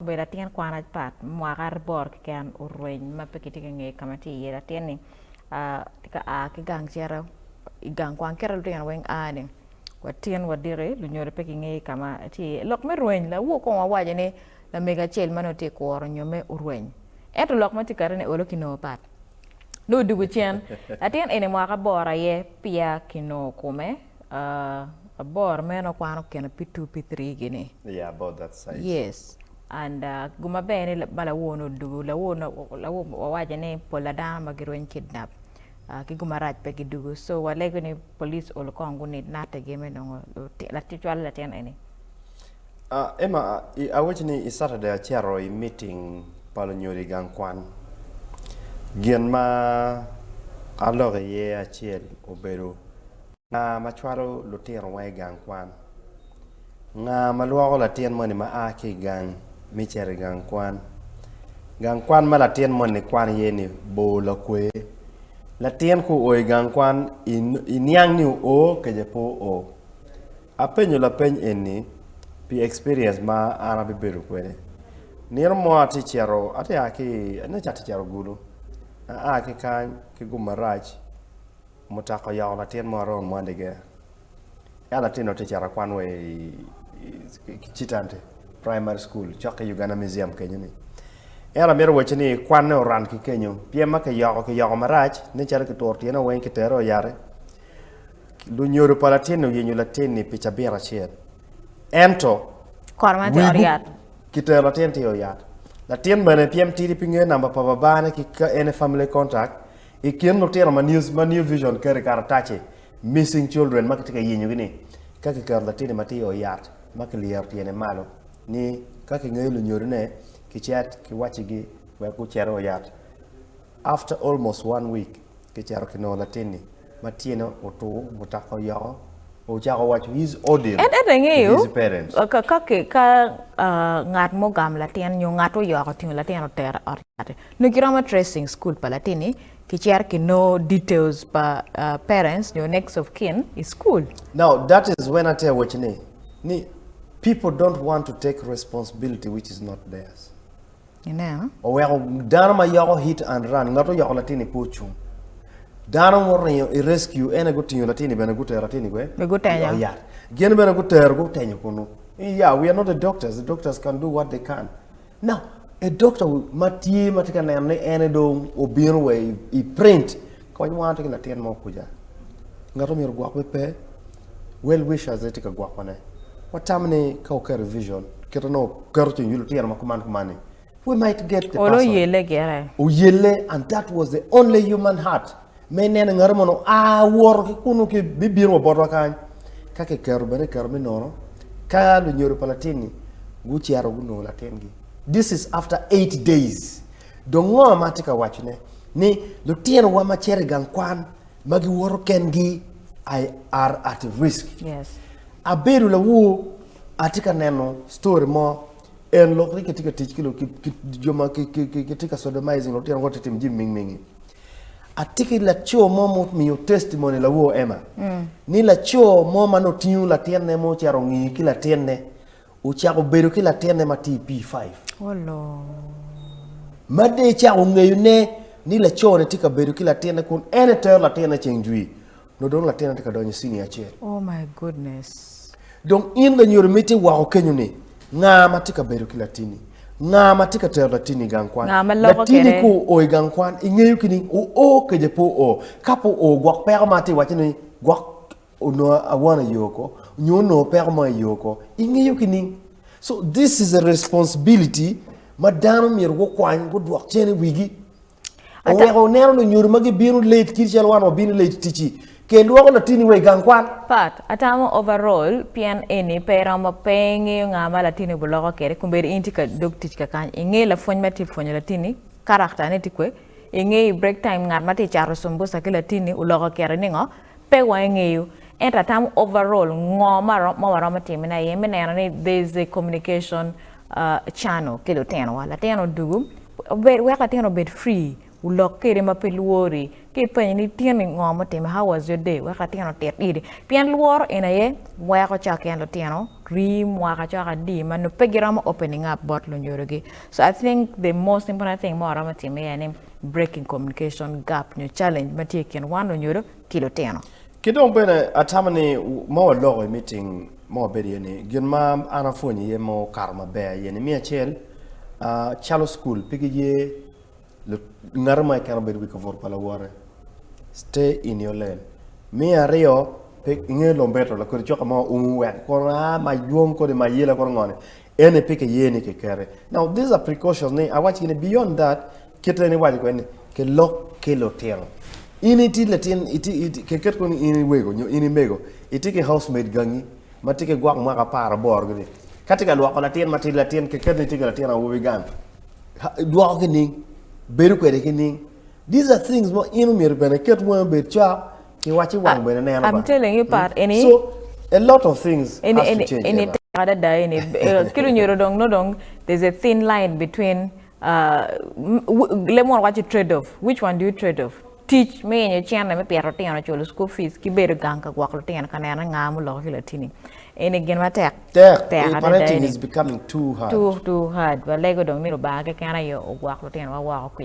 Obedo latin kwan apat mwaka aboro keken orweny ma pe kitye ka ngeyo ka ma tye iye latin-ni tye ka a ki gang cito i gang kwan kit ma lutino weng a ni wa tin wa diki lunyodo pe kingeyo ka ma tye iye lok me rweny lawor kong wawaco ni lamego acel ma nongo tye ka kuro nyomme orweny ento lok ma tye ka kati-ni olo kinongo pat nongo odwogo cen latin eni mwaka aboro aye peya kinongo kome. Aboro meno kwano kine pi two pi three gini. Yeah, about that size. Yes. And uh, guma ber ni ma lawor ni odugu, lawor lawor wawaco ni pol dano ma girweny kidnap uh, ki guma rac pe gidugu. So walego ni police olo kong gunid nate gi me nongo cwalo latin eni. Uh, Emma, uh, awaco ni i Saturday acito i meeting pa lunyodo i gang kwan. Gin ma aloko iye acel obedo Nga ma cwalo lutino wa i gang kwan? Nga ma lwoko latin moni ma a ki i gang me cito i gang kwan? Gang kwan ma latin moni kwano iye ni bor lakwe. Latin ka oo i gang kwan iniang ni oo kece pe oo. Apenyo lapeny eni pi experience ma an abibedo kwede. Nino mo atye cito atye a ki nen calo atye cito Gulu aa ki kany ki gum marac. Mutoka oyoko latin mo around Mwandiga ento latin-ni tye cito akwan wa i Kitante primary school cok ki Uganda museum kenyo-ni ento amito wacci ni kwanne oran ki kenyo pien ma kiyoko kiyoko marac nen calo kituro tyene weng kitere oyati lunyodo pa latin-ni oyenyo latin-ni pi cabit acel ento kitero latin tye i oyat latin bene pien tidi pe ngeyo namba pa babane ki ka en family contact I kin lutino ma New Vision keto i karatac-ci, Missing Children ma kitye ka yenyogi-ni, ka kiketo latinni ma tye i ot yat ma kilyero tyene malo ni ka kingeyo lunyodone kicit kiwaccigi wek gucit i ot yat. After almost one week, kicito kinongo latinni ma tyene otur, mutoka oyoko, ocako waco his ordeal Ento to ingeyo his parents. ka ka ngat mo ogamo latin nyo ngat oyoko otingo latin otero i ot yat-ti, Nongo kiromo tracing school pa latinni ki cito ki nongo details pa parents nyo next of kin i school. Now that is when atye awaco ni ni people don't want to take responsibility which is not theirs. Ineno? Oweko dano ma yoko hit and run ngat oyoko latinni pe ocung. Dano muringo i rescue ene gutingo latinni bene gutero latinni kwe Gutenyo. i ot yat. Gin bene gutero gutenyo kunu. Yeah, we are not the doctors. The doctors can do what they can. Now, a doctor ma tye ma tye ka neno ni en dong obino wa i print kony wan tye ki latin mo kuca ngat omyero ogwok be pe well wishers aye tye ka gwokone watamo ni ka oketo vision kite nongo oketo cwiny wi lutino ma kuman kuman ni we might get the Olo person oyelle gire. oyelle and that was the only human heart Me ineno ngati mono oa woto ki kunu ki bibino wa botwa kany ka kiketo bene kiketo me nono ka lunyodo pa latin-ni gucito gunongo latingi this is after 8 days dong ngo ma atye ka wacone ni lutinowa ma cito i gang kwan ma giwoto kengi I are at risk Yes. abedo lawur atye ka neno story mo en lok ni kitye ka tic ki jo ma kitye ka sodomizing lutino go tye timo jami ming mingi Atye ki laco mo mumiyo testimony lawor Emma ni laco mo ma nongo tingo latinne mo ocito ongiyo ki latinne ocako bedo ki latinne ma tye i P5 ma dong ecako ngeyone ni laco-ni tye ka bedo ki latinne kun en etero latinne ceng jwi nongo dong latinne tye ka donyo i senior acel. Oh my goodness. Dong in lanyodo ma itye woko kenyo ni, nga ma tye ka bedo ki latinni? Nga ma tye ka tero latinni i gang kwan? Nga ma loko Latinni kwede? ka oo i gang kwan, ingeyo ki ni oo kece pe oo. Ka pe oo, gwok peko ma atye ka wacce ni gwok onongo awano i yo ko, nyo onongo peko mo i yo ko, ingeyo ki ning? So this is a responsibility ma dano myero gukwany gudwok cen i wigi. Oweko oneno lunyodo ma gibino late kit calo wan wabino late i ticci, ke lwoko latini wa i gang kwan. Pat, atamo overall pien eni pe iromo pe ingeyo nga ma latini obuloko kede kombeddi in itye ka dog tic kakany inge lapwony ma tye pwonyo latini character ne tye kwe inge i break time ngat ma tye cato cumbusa ki latini oloko kede ningo pe wa ingeyo ento atamo overall ngo ma waromo timo ne aye me neno ni there is a communication channel ki lutino wa latin odugu wek latin obed free. Olok kwede ma pe lwori. Ka ipenye ni tin-ni ngo mutimme, how was your day, wek latin otit iri. Pien lworo eni aye weko cok en lutino rii mwaka cok adi ma nongo pe giromo opening up bot lunyodogi. So I think the most important thing ma waromo timo iye ni breaking communication gap nyo challenge ma tye i kin wan lunyodo ki lutino. Ki dong bene atamo ni ma waloko i meeting ma wabedo iye ni gin ma an apwonyo iye ma okato maber aye ni me acel calo cukul pe giye Ngat mo keken obedo i wi kabuto pa lawote. Stay in your lane. Me aryo, pe inge lombeto lakodi coka mo umu wek kono aa mac dwong kodi mac yela kono ngone. Eni pe kiye ni kiketi. Now these are precautions ni awaci ni beyond that kite ni iwaco kwede ni kilok ki lutino. In itye latin itye kiket kono ni in i wego nyo in i mego itye ki housemaid gangi ma tye ki gwok mwaka aparaboro gini. Ka tye ka lwoko latin matidi latin kiket ni tye ki latin awobi gang. Dwoko ki ning? Bedo kwede ki ning? These are things ma in omyero bene iket wangi obed cok ki waci wang bene neno ba. I'm telling you Pat, eni So a lot of things has to change eni Eva. tek adada eni ki lunyodo dong nongo dong there's a thin line between leb munu waco trade off, which one do you trade off? Tic me yenyo cente me pito lutino, culo school fees ki bedo gang ka gwoko lutino ka neno ni nga muloko ki latini. Eni gin matek. Tek. Tek adada Parenting eni. is becoming too hard. Too, too hard. Walego dong ni Lubanga keken aye ogwok lutinowa woko kwica.